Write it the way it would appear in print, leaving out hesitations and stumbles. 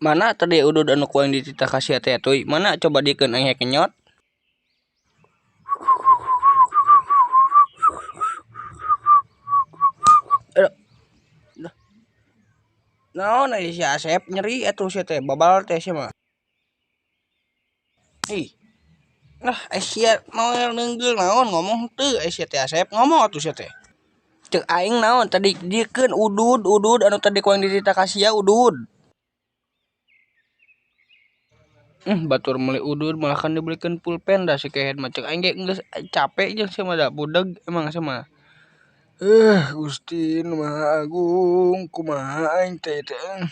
Mana tadi udud anu ku aing dititah ka sia teh atuy? Mana coba dikeun aing hek nyot. Aduh. Duh. Naon ai si Asep nyeri atuh sia teh babal teh sia mah. Ih. Nah, ai sia moal neunggeul naon ngomong henteu ai sia teh Asep ngomong atuh sia teh. Ceuk aing naon tadi dikeun udud udud anu tadi ku aing dititah ka sia udud. Batur meuli udud malah kan dibelikeun pulpen da si kehed mah ceuk aing ge geus capek jeung sia mah da budeg emang sia mah. Gusti nu Maha Agung kumaha aing teh teh.